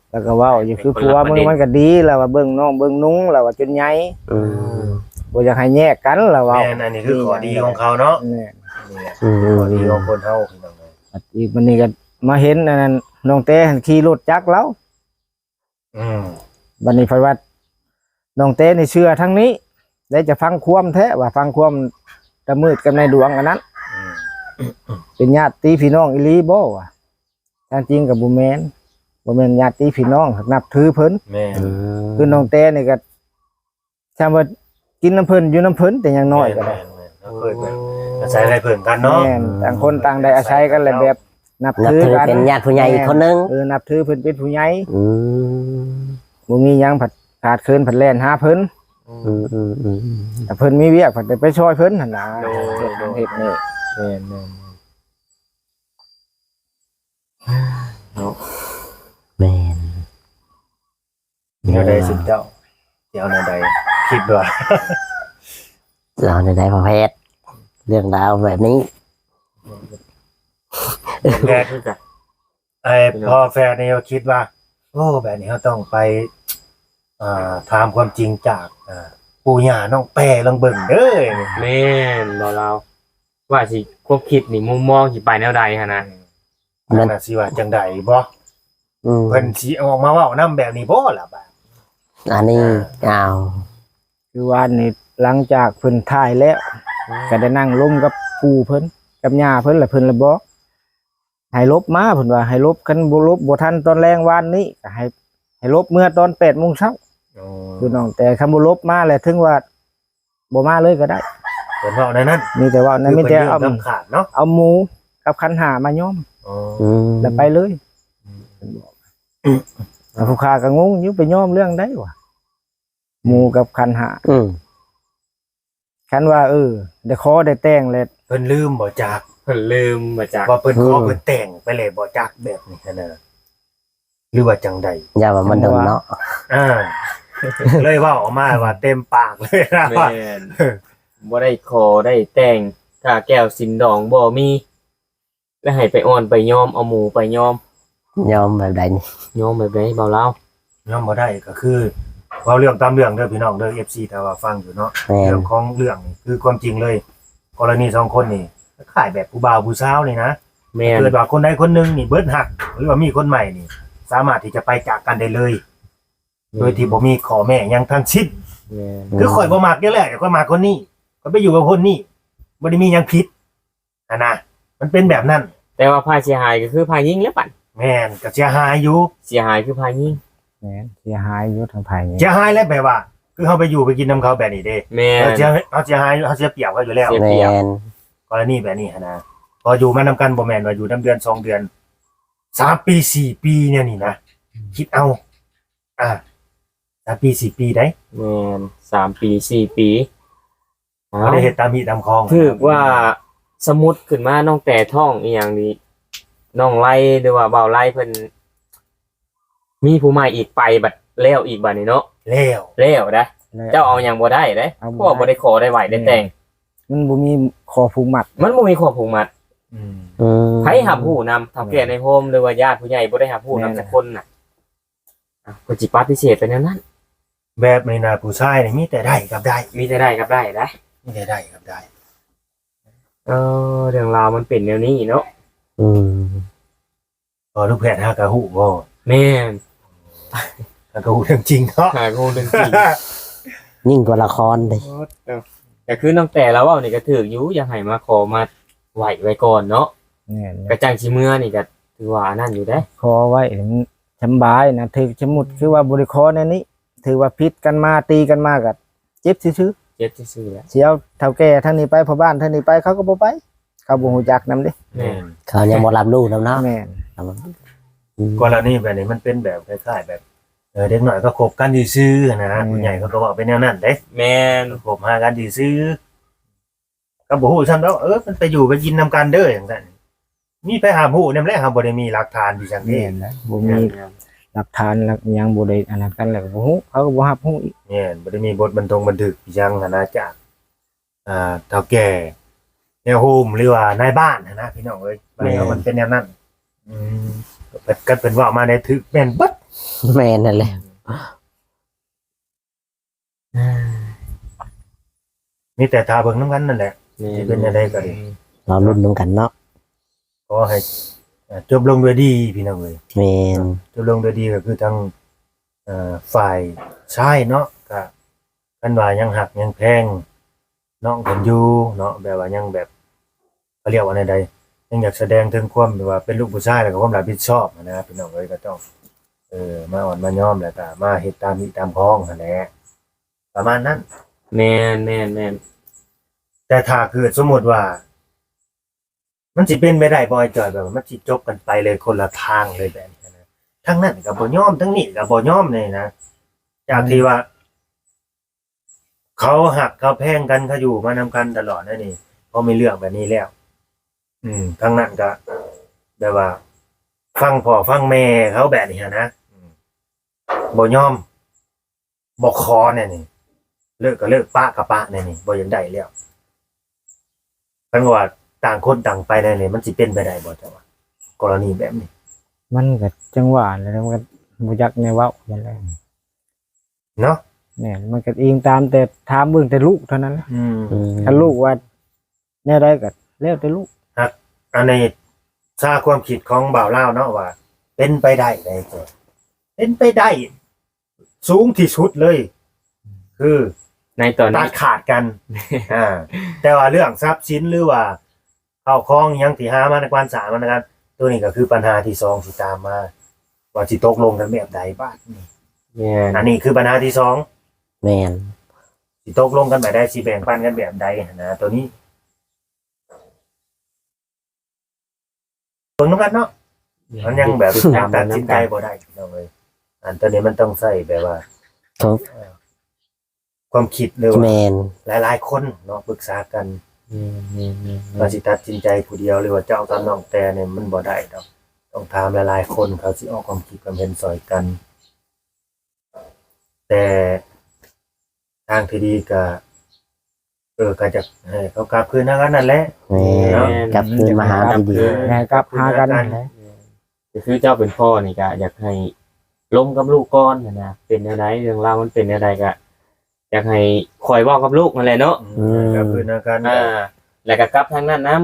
ແລ້ວກໍເວົ້າຢູ່ ຄືຜົວມຶງມັນກໍດີລະວ່າ ເບິ່ງນ້ອງເບິ່ງນຸ່ງລະວ່າຈົນໃຫຍ່ ອືມ ບໍ່ຢາກໃຫ້ແຍກກັນລະເວົ້າ ແມ່ນ ອັນນີ້ຄືຂໍ້ດີຂອງເຂົາເນາະ ແມ່ນ ນີ້ແຫຼະ ອືມ ຂໍ້ດີຂອງຄົນເຮົາ ອີກມື້ນີ້ກໍມາເຫັນອັນນັ້ນ ນ້ອງແຕຫັ້ນຂີ່ລົດຈັກລາວ ອືມ ບັດນີ້ເພິ່ນວ່າ ນ້ອງແຕນີ້ເຊື່ອທາງນີ້ ແລ້ວຈະຟັງຄວາມແທ້ວ່າ ຟັງຄວາມຕາມືດກັບນາຍດວງອັນນັ້ນ ອືມ ເປັນຍາດຕິພີ່ນ້ອງອີ່ຫຼີບໍ່ວ່າ ທາງຈິງກໍບໍ່ແມ່ນ ບໍ່ແມ່ນຍາດຕິພີ່ນ້ອງ ນັບຖືເພິ່ນ ແມ່ນ ອືມ ຄືນ້ອງແຕນີ້ກໍ ຊ່ຳວ່າກິນນຳເພິ່ນຢູ່ນຳເພິ່ນແຕ່ຍັງນ້ອຍກໍໄດ້ ແມ່ນໆ ເຮົາເຄີຍແບບອາໄສໄດ້ເພິ່ງກັນເນາະ ແມ່ນ ຕ່າງຄົນຕ່າງໄດ້ອາໄສກັນ ແລະແບບນັບຖືກັນ ນັບຖືເປັນຍາດຜູ້ໃຫຍ່ອີກຄົນໜຶ່ງ ເອີ ນັບຖືເພິ່ນເປັນຜູ້ໃຫຍ່ ອືມ ບໍ່ມີຫຍັງພັດຂາດເຂີນພັດແລ່ນຫາເພິ່ນ ອືມໆໆ ຖ້າເພິ່ນມີວຽກພັດໄປຊ່ອຍເພິ່ນຫັ້ນນະ ໂດຍໆ ເຮັດນີ້ ແມ່ນໆ ເນາະ ແມ່ນ ແນວໃດຊຸມເຈົ້າ ຊິເອົາແນວໃດ ຄິດວ່າ ຊິເອົາແນວໃດພໍ່ແພດ ເລື່ອງລາວແບບນີ້ ແພດ ອ້າຍພໍ່ແພດນີ້ກໍຄິດວ່າ ໂອ້ ແບບນີ້ເຮົາຕ້ອງໄປ ອ່າ ຖາມຄວາມຈິງຈາກ ອ່າ ປູ່ຍ່ານ້ອງແປລອງເບິ່ງເດີ ແມ່ນບໍ່ລາວ ວ່າຊິ ຄວາມຄິດນີ້ ມຸມມອງຊິໄປແນວໃດຫັ້ນນະ ອືມ ມັນຊິວ່າຈັ່ງໃດບໍ່ ອືມ ເພິ່ນຊິອອກມາເວົ້ານຳແບບນີ້ບໍ່ລະບາດ ອັນນີ້ ອ່າ ອ້າວ ຄືວານນີ້ຫຼັງຈາກເພິ່ນຖ່າຍແລ້ວ ອືມ ກໍໄດ້ນັ່ງລົມກັບປູ່ເພິ່ນ ກັບຍ່າເພິ່ນ ແລ້ວເພິ່ນລະບອກ ໃຫ້ຫຼົບມາ ເພິ່ນວ່າໃຫ້ຫຼົບ ຄັນບໍ່ຫຼົບບໍ່ທັນຕອນແລງວານນີ້ ກໍໃຫ້ ໃຫ້ຫຼົບເມືອຕອນແປດໂມງເຊົ້າ ໂອ້ ຄືນ້ອງ ແຕ່ຄັນບໍ່ຫຼົບມາແລ້ວ ເຖິງວ່າບໍ່ມາເລີຍກໍໄດ້ ເພິ່ນເວົ້າແນວນັ້ນ ມີແຕ່ເວົ້ານັ້ນ ຄື ມີແຕ່ເພິ່ນເລື່ອງ ອຳ ສຳຄັນເນາະ ເອົາໝູກັບຂັນຫ້າມາຍອມ ອໍ ອືມ ແລ້ວໄປເລີຍ ອືມ ເພິ່ນບອກ ອືມ ແລ້ວຜູ້ຂ້າກໍງົງຢູ່ ໄປຍອມເລື່ອງໃດວະ ໝູກັບຂັນຫ້າ ອືມ ຄັນວ່າ ເອີ ໄດ້ຂໍໄດ້ແຕ່ງແລ້ວ ເພິ່ນລືມບໍ່ຈັກ ເພິ່ນລືມບໍ່ຈັກ ວ່າເພິ່ນຂໍ ອືມ ເພິ່ນແຕ່ງໄປແລ້ວບໍ່ຈັກ ແບບນີ້ຫັ້ນນະ ຫຼືວ່າຈັ່ງໃດ ຢ້ານວ່າມັນດົນເນາະ ອ່າ ເລີຍເວົ້າອອກມາວ່າເຕັມປາກເລີຍນະ ແມ່ນ ບໍ່ໄດ້ຂໍໄດ້ແຕ່ງ ຄ່າແກ້ວສິນດອງບໍ່ມີ ແລ້ວໃຫ້ໄປອ່ອນໄປຍອມ ເອົາໝູໄປຍອມ ຍອມແບບໃດນີ້ ຍອມແບບໃດເບົາລາວ ຍອມບໍ່ໄດ້ກໍຄື ເວົ້າເລື່ອງຕາມເລື່ອງເດີພີ່ນ້ອງເດີ ເອັຟຊີ ຖ້າວ່າຟັງຢູ່ເນາະ ແມ່ນ ເລື່ອງຂອງເລື່ອງນີ້ຄືຄວາມຈິງເລີຍ ກໍລະນີສອງຄົນນີ້ຄ້າຍແບບຜູ້ບ່າວຜູ້ສາວນີ້ນະ ແມ່ນ ເກີດວ່າຄົນໃດຄົນໜຶ່ງນີ້ເບິດຮັກ ຫຼືວ່າມີຄົນໃໝ່ນີ້ ສາມາດທີ່ຈະໄປຈາກກັນໄດ້ເລີຍ ແມ່ນ ໂດຍທີ່ບໍ່ມີຂໍ້ແມ້ຫຍັງທັງສິ້ນ ແມ່ນ ຄືຂ້ອຍບໍ່ມັກຢູ່ແລ້ວ ຂ້ອຍມັກຄົນນີ້ ຂ້ອຍໄປຢູ່ກັບຄົນນີ້ ບໍ່ໄດ້ມີຫຍັງຜິດ ຫັ້ນນະ ມັນເປັນແບບນັ້ນ ແຕ່ວ່າຝ່າຍເສຍຫາຍກໍຄືຝ່າຍຍິງແຫຼະບັດ ແມ່ນ ກໍເສຍຫາຍຢູ່ ເສຍຫາຍຄືຝ່າຍຍິງ ແມ່ນ ເສຍຫາຍຢູ່ທາງຝ່າຍຍິງ ເສຍຫາຍແຫຼະ ແບບວ່າ ຄືເຮົາໄປຢູ່ໄປກິນນຳເຂົາແບບນີ້ເດ້ ແມ່ນ ເຮົາເສຍ ເຮົາເສຍຫາຍ ເຮົາເສຍປຽບເຂົາຢູ່ແລ້ວ ແມ່ນ ກໍລະນີແບບນີ້ຫັ້ນນະ ພໍຢູ່ມານຳກັນ ບໍ່ແມ່ນວ່າຢູ່ນຳເດືອນສອງເດືອນ ສາມປີ ສີ່ປີແນວນີ້ນະ ອືມ ຄິດເອົາ ອ່າ ສາມປີ ສີ່ປີໃດ໋ ແມ່ນ ສາມປີ ສີ່ປີ ບໍ່ໄດ້ເຮັດຕາມຮີຕາມຄອງ ຖືກວ່າ ສະໝຸດຂຶ້ນມານ້ອງແຕ່ທ້ອງອີ່ຫຍັງນີ້ ນ້ອງໄລ ຫຼືວ່າບ່າວໄລເພິ່ນ ມີຜູ້ໃໝ່ອີກໄປບັດແລ້ວອີກບັດນີ້ເນາະ ແລ້ວ ແລ້ວນະ ແລ້ວ ເຈົ້າເອົາຫຍັງບໍ່ໄດ້ເດ້ ເອົາບໍ່ໄດ້ ເພາະວ່າບໍ່ໄດ້ຂໍໄດ້ໄຫວ້ໄດ້ແຕ່ງ ມັນບໍ່ມີຂໍ້ຜູກມັດ ມັນບໍ່ມີຂໍ້ຜູກມັດ ອືມ ອືມ ໃຜຮັບຮູ້ນຳ ເຖົ້າແກ່ນາຍໂຮມ ຫຼືວ່າຍາດຜູ້ໃຫຍ່ບໍ່ໄດ້ຮັບຮູ້ນຳ ແມ່ນ ຈັກຄົນນະ ອ່ະ ເພິ່ນຊິປະຕິເສດໄປແນວນັ້ນ ແບບນີ້ນະ ຜູ້ຊາຍນີ້ມີແຕ່ໄດ້ກັບໄດ້ ມີແຕ່ໄດ້ກັບໄດ້ນະ ມີແຕ່ໄດ້ກັບໄດ້ ເອີ ເລື່ອງລາວມັນເປັນແນວນີ້ເນາະ ອືມ ພໍລູກແພດຫາກະຮູ້ບໍ່ ແມ່ນ ຫາກະຮູ້ເລື່ອງຈິງເນາະ ຫາກະຮູ້ເລື່ອງຈິງ ຍິ່ງກວ່າລະຄອນເດ້. ໂອ້ ກໍຄືນ້ອງແຕລາວເວົ້ານີ້ກໍຖືກຢູ່ ຢາກໃຫ້ມາຂໍມາໄຫວ້ໄວ້ກ່ອນເນາະ ແມ່ນ ກໍຈັ່ງຊິເມືອນີ້ກໍຖືວ່າອັນນັ້ນຢູ່ເດ້ ຂໍໄວ້ມັນສຳບາຍນະ. ຖືກ ສົມມຸດຄືວ່າບໍ່ໄດ້ຂໍແນວນີ້ ຖືວ່າຜິດກັນມາ ຕີກັນມາກໍເຈັບຊື່ໆ ເຈັບຊື່ໆແຫຼະ ຊິເອົາເຖົ້າແກ່ທາງນີ້ໄປ ພໍ່ບ້ານທາງນີ້ໄປ ເຂົາກໍບໍ່ໄປ ເຂົາບໍ່ຮູ້ຈັກນຳເດ້ ແມ່ນ ເຂົາຍັງບໍ່ຮັບຮູ້ນຳເນາະ ແມ່ນ ອືມ ກໍລະນີແບບນີ້ມັນເປັນແບບຄ້າຍໆແບບ ເອີ ເດັກນ້ອຍກໍຄົບກັນຊື່ໆຫັ້ນນະ ແມ່ນ ຜູ້ໃຫຍ່ເຂົາກໍເວົ້າໄປແນວນັ້ນເດ້ ແມ່ນ ຄົບຫາກັນຊື່ໆ ກໍບໍ່ຮູ້ຊ້ຳດອກ ເອີ ມັນໄປຢູ່ໄປກິນນຳກັນເດີ ຈັ່ງຊັ້ນ ມີໃຜຮັບຮູ້ນຳແຫຼະ ເຮົາບໍ່ໄດ້ມີຫຼັກຖານທີ່ຊັດເຈນ ແມ່ນນະ ບໍ່ມີ ແມ່ນ ຫຼັກຖານຫຼັກຫຍັງ ບໍ່ໄດ້ອັນນັ້ນກັນ ແລ້ວກໍບໍ່ຮູ້ ເຂົາກໍບໍ່ຮັບຮູ້ອີກ ແມ່ນ ບໍ່ໄດ້ມີບົດບັນທົງບັນທຶກຫຍັງຫັ້ນນະ ຈາກ ອ່າ ເຖົ້າແກ່ແນວໂຮມ ຫຼືວ່ານາຍບ້ານຫັ້ນນະ ພີ່ນ້ອງເອີຍ ແມ່ນ ມັນເປັນແນວນັ້ນ ອືມ ເພິ່ນ ຄັນເພິ່ນເວົ້າມາໄດ້ຖືກແມ່ນເບິດ ແມ່ນນັ້ນແຫຼະ ມີແຕ່ຖ້າເບິ່ງນຳກັນນັ້ນແຫຼະ ແມ່ນ ຊິເປັນແນວໃດກໍດີ ລໍລຸ້ນນຳກັນເນາະ ຂໍໃຫ້ ເອີ ຈົບລົງດ້ວຍດີ ພີ່ນ້ອງເອີຍ ແມ່ນ ຈົບລົງດ້ວຍດີ ກໍຄືທາງ ເອີ ຝ່າຍຊາຍເນາະ ກໍຄັນວ່າຍັງຮັກຍັງແພງນ້ອງເພິ່ນຢູ່ເນາະ ແບບວ່າຍັງແບບ ເຂົາຮຽກວ່າແນວໃດ ຍັງຢາກສະແດງເຖິງຄວາມທີ່ວ່າເປັນລູກຜູ້ຊາຍ ແລ້ວກໍຄວາມຮັບຜິດຊອບຫັ້ນນະ ພີ່ນ້ອງເອີຍ ກໍຕ້ອງ ເອີ ມາອ່ອນມາຍອມ ແລ້ວກໍມາເຮັດຕາມຮີຕາມຄອງຫັ້ນແຫຼະ ປະມານນັ້ນ ແມ່ນໆໆ ແຕ່ຖ້າເກີດສົມມຸດວ່າ ມັນຊິເປັນໄປໄດ້ບໍ່ ອ້າຍຈ້ອຍ ແບບວ່າມັນຊິຈົບກັນໄປເລີຍຄົນລະທາງເລີຍແບບນີ້ນະ ທາງນັ້ນກໍບໍ່ຍອມ ທາງນີ້ກໍບໍ່ຍອມນີ້ນະ ຈາກທີ່ວ່າ ເຂົາຮັກເຂົາແພງກັນ ເຂົາຢູ່ມານຳກັນຕະຫຼອດແນວນີ້ ພໍມີເລື່ອງແບບນີ້ແລ້ວ ອືມ ທາງນັ້ນກໍແບບວ່າຟັງພໍ່ຟັງແມ່ເຂົາແບບນີ້ຫັ້ນນະ ອືມ ບໍ່ຍອມ ບໍ່ຂໍແນວນີ້ ເລີກກໍເລີກ ປະກໍປະແນວນີ້ ບໍ່ຢາກໄດ້ແລ້ວ ຄັນວ່າຕ່າງຄົນຕ່າງໄປແນວນີ້ ມັນຊິເປັນໄປໄດ້ບໍ່ ເຈົ້າວ່າ ກໍລະນີແບບນີ້? ມັນກໍຈັ່ງວ່າແຫຼະ ມັນກໍບໍ່ຈັກແນວເວົ້າຫັ້ນແຫຼະ ເນາະ ແມ່ນ ມັນກໍອີງຕາມແຕ່ ຖາມເບິ່ງແຕ່ລູກເທົ່ານັ້ນແຫຼະ ອືມ ອືມ ຄັນລູກວ່າແນວໃດກໍແລ້ວແຕ່ລູກ ຮັກ ອັນນີ້ຊາຄວາມຄິດຂອງບ່າວລາວເນາະ ວ່າເປັນໄປໄດ້ໃດ໋ ເປັນໄປໄດ້ສູງທີ່ສຸດເລີຍ ຄືໃນຕອນນີ້ຕັດຂາດກັນ ອ່າ ແຕ່ວ່າເລື່ອງຊັບສິນ ຫຼືວ່າ ເຂົ້າຂອງອີ່ຫຍັງທີ່ຫາມານຳກັນ ສ້າງມານຳກັນ ໂຕນີ້ກໍຄືບັນຫາທີສອງທີ່ຕາມມາ ວ່າຊິຕົກລົງກັນແບບໃດບາດນີ້ ແມ່ນ ອັນນີ້ຄືບັນຫາທີສອງ ແມ່ນ ຊິຕົກລົງກັນແບບໃດ ຊິແບ່ງປັນກັນແບບໃດຫັ້ນນະ ໂຕນີ້ເບິ່ງນຳກັນເນາະ ແມ່ນ ມັນຍັງແບບ ຍັງຕັດສິນໃຈບໍ່ໄດ້ ພີ່ນ້ອງເອີຍ ອັນໂຕນີ້ມັນຕ້ອງໃຊ້ແບບວ່າ ເອີ ຄວາມຄິດ ຫຼືວ່າ ແມ່ນ ຫຼາຍໆຄົນເນາະ ປຶກສາກັນ ແມ່ນໆໆ ວ່າຊິຕັດສິນໃຈຜູ້ດຽວ ຫຼືວ່າເຈົ້າກັບນ້ອງແຕ່ນີ້ມັນບໍ່ໄດ້ດອກ ຕ້ອງຖາມຫຼາຍໆຄົນ ເຂົາຊິອອກຄວາມຄິດຄວາມເຫັນຊ່ອຍກັນ ແຕ່ທາງທີ່ດີກໍ ເອີ ກໍຢາກໃຫ້ເຂົາກັບຄືນຫາກັນນັ້ນແຫຼະ ແມ່ນ ເນາະ ກັບຄືນມາຫາທີ່ດີ ກັບຄືນ ໃຫ້ກັບຫາກັນນັ້ນແຫຼະ ແມ່ນ ກໍຄືເຈົ້າເປັນພໍ່ນີ້ກໍຢາກໃຫ້ລົມກັບລູກກ່ອນຫັ້ນນະ ເປັນແນວໃດ ເລື່ອງລາວມັນເປັນແນວໃດກໍຢາກໃຫ້ຄ່ອຍເວົ້າກັບລູກຫັ້ນແຫຼະເນາະ ອືມ ກໍຄືນຳກັນ ອ່າ ແລ້ວກໍກັບທາງນັ້ນນຳ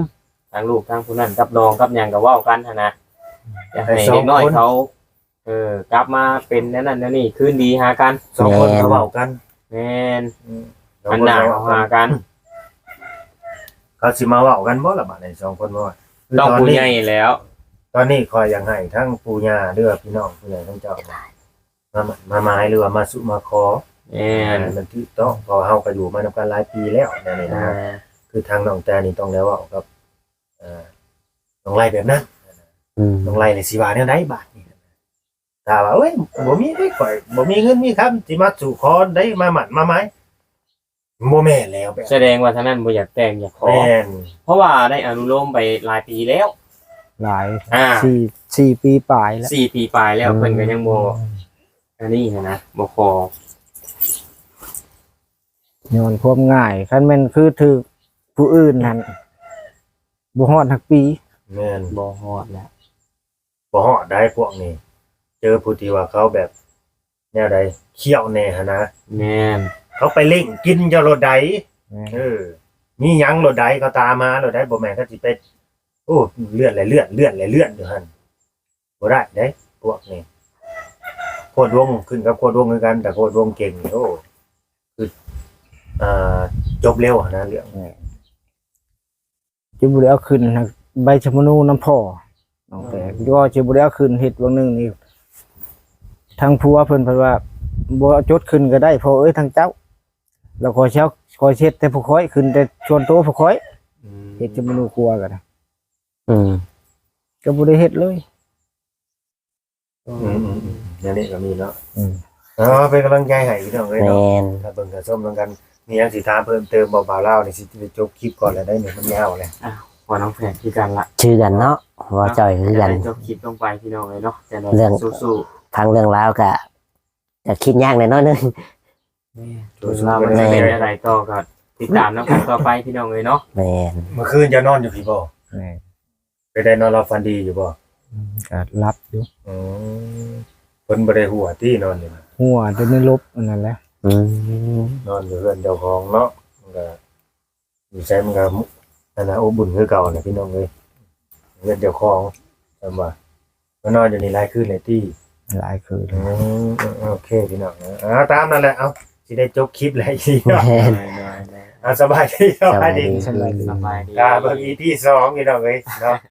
ທາງລູກທາງຜູ້ນັ້ນ ກັບລອງກັບຫຍັງກໍເວົ້າກັນຫັ້ນນະ ຢາກໃຫ້ເດັກນ້ອຍເຂົາ ເອີ ກັບມາເປັນແນວນັ້ນແນວນີ້ ຄືນດີຫາກັນ ສອງຄົນ ແມ່ນ ກໍເວົ້າກັນ ແມ່ນ ອືມ ຫັນໜ້າເຂົ້າຫາກັນ ເຂົາຊິມາເວົ້າກັນບໍ່ລະບາດນີ້ ສອງຄົນບໍ່ ຕ້ອງຜູ້ໃຫຍ່ແລ້ວ ຕອນນີ້ຂ້ອຍຢາກໃຫ້ທັງປູ່ຍ່າ ຫຼືວ່າພີ່ນ້ອງຜູ້ໃຫຍ່ຂອງເຈົ້າ ມາ ມາໝາຍ ຫຼືວ່າມາສູ່ມາຂໍ ແມ່ນ ໃຫ້ມັນຖືກຕ້ອງ ເພາະວ່າເຮົາກໍຢູ່ມານຳກັນຫຼາຍປີແລ້ວ ແນວນີ້ນະ ອ່າ ຄືທາງນ້ອງແຕນີ້ຕ້ອງໄດ້ເວົ້າກັບ ເອີ ນ້ອງໄລແບບນັ້ນ ອືມ ນ້ອງໄລນີ້ຊິວ່າແນວໃດບາດນີ້ ຖ້າວ່າ ໂອ້ຍ ບໍ່ມີເດ້ ຂ້ອຍບໍ່ມີເງິນມີຄຳ ຊິມາສູ່ຂໍໃດ ມາໝັ້ນມາໝາຍ ບໍ່ແມ່ນແລ້ວແບບ ສະແດງວ່າທາງນັ້ນບໍ່ຢາກແຕ່ງຢາກຂໍ ແມ່ນ ເພາະວ່າໄດ້ອະນຸໂລມໄປຫຼາຍປີແລ້ວ ຫຼາຍ ອ່າ ສີ່ ສີ່ປີປາຍແລ້ວ ສີ່ປີປາຍແລ້ວ ອືມ ເພິ່ນກໍຍັງບໍ່ ອັນນີ້ຫັ້ນນະ ບໍ່ຂໍ ຍ້ອນຄວາມງ່າຍ ຄັນແມ່ນຄືຖືກຜູ້ອື່ນຫັ້ນ ບໍ່ຮອດຮັກປີ ແມ່ນ ບໍ່ຮອດແລ້ວ ບໍ່ຮອດໄດ້ພວກນີ້ ເຈີຜູ້ທີ່ວ່າເຂົາແບບແນວໃດ ຂ້ຽວແດ່ຫັ້ນນະ ແມ່ນ ເຂົາໄປເລັ່ງກິນເຈົ້າໂລດໃດ ແມ່ນ ເອີ ມີຫຍັງໂລດໃດ ເຂົາຕາມມາໂລດໃດ ບໍ່ແມ່ນເຂົາຊິໄປ ໂອ້ ເລື່ອນແຫຼະເລື່ອນ ເລື່ອນແຫຼະເລື່ອນຢູ່ຫັ້ນ ບໍ່ໄດ້ເດ້ພວກນີ້ ໂຄດວົງ ຂຶ້ນກັບໂຄດວົງຄືກັນ ແຕ່ໂຄດວົງເກັ່ງນີ້ ໂອ້ ຄື ອ່າ ຈົບເລັວຫັ້ນນະເລື່ອງ. ແມ່ນ. ຈະບໍ່ໄດ້ເອົາຂຶ້ນ ໃບສຳມະໂນນຳພໍ່ນ້ອງແປ. ອືມ. ກໍຈະບໍ່ໄດ້ເອົາຂຶ້ນເຮັດ ຫວ່າງໜຶ່ງນີ້ ທາງຜົວເພິ່ນເພິ່ນວ່າ ບໍ່ຈົດຂຶ້ນກໍໄດ້ພໍ່ເອີຍ ທາງເຈົ້າ ແລ້ວຂ້ອຍຊິເອົາ ຂ້ອຍຊິເຮັດແຕ່ຜູ້ຂ້ອຍ ຂຶ້ນແຕ່ສ່ວນໂຕຜູ້ຂ້ອຍ. ອືມ. ເຮັດສຳມະໂນຄົວກໍໄດ້. ອືມ. ກໍບໍ່ໄດ້ເຮັດເລີຍ. ອືມໆໆ ແນວນີ້ກໍມີເນາະ. ອືມ. ເອີ ເປັນກຳລັງໃຈໃຫ້ພີ່ນ້ອງເອີຍເນາະ. ແມ່ນ. ຖ້າເບິ່ງຖ້າຊົມນຳກັນ ມີຫຍັງຊິຖາມເພີ່ມເຕີມບໍ່? ບ່າວລາວນີ້ຊິໄດ້ຈົບຄລິບກ່ອນແລ້ວໄດ໋ນີ້ ມັນຍາວແລ້ວ. ອ້າວ ພໍ່ນ້ອງແພດຄືກັນລະ ຄືກັນເນາະ ເວົ້າຈ່ອຍຄືກັນ. ຈົບຄລິບລົງໄປພີ່ນ້ອງເອີຍເນາະ. ຈັ່ງໃດ ເລື່ອງ ສູ້ໆ ຟັງເລື່ອງລາວກະ ກະຄິດຍາກແດ່ໜ້ອຍໜຶ່ງ. ແມ່ນ. ເລື່ອງລາວມັນຊິເປັນຈັ່ງໃດຕໍ່ ກໍຕິດຕາມນຳກັນຕໍ່ໄປພີ່ນ້ອງເອີຍເນາະ. ແມ່ນ. ເມື່ອຄືນເຈົ້ານອນຢູ່ພີ້ບໍ່? ແມ່ນ. ເປັນໃດ ນອນຫຼັບຝັນດີຢູ່ບໍ່? ອືມ ກໍຫຼັບຢູ່. ອືມ. ເພິ່ນບໍ່ໄດ້ຫົວຕິ ນອນຢູ່ນະ? ຫົວແຕ່ໃນຫຼົບອັນນັ້ນແຫຼະ. ອືມ. ນອນຢູ່ເຮືອນເຈົ້າຂອງເນາະ ມັນກໍ ຢູ່ໃສມັນກໍ ອັນນ່າ ອົບອຸ່ນຄືເກົ່າແຫຼະພີ່ນ້ອງເອີຍ ເຮືອນເຈົ້າຂອງ. ແມ່ນບໍ່? ມານອນຢູ່ນີ້ຫຼາຍຄືນແລ້ວຕິ? ຫຼາຍຄືນ. ອືມ ໂອເຄພີ່ນ້ອງ. ເອົາ ຕາມນັ້ນແຫຼະ. ເອົາ ຊິໄດ້ຈົບຄລິບແລ້ວອີກ. ແມ່ນ. ເອົາ ສະບາຍດີ ສະບາຍດີ ສະບາຍດີ ສະບາຍດີ. ຖ້າເບິ່ງອີພີສອງພີ່ນ້ອງເອີຍເນາະ.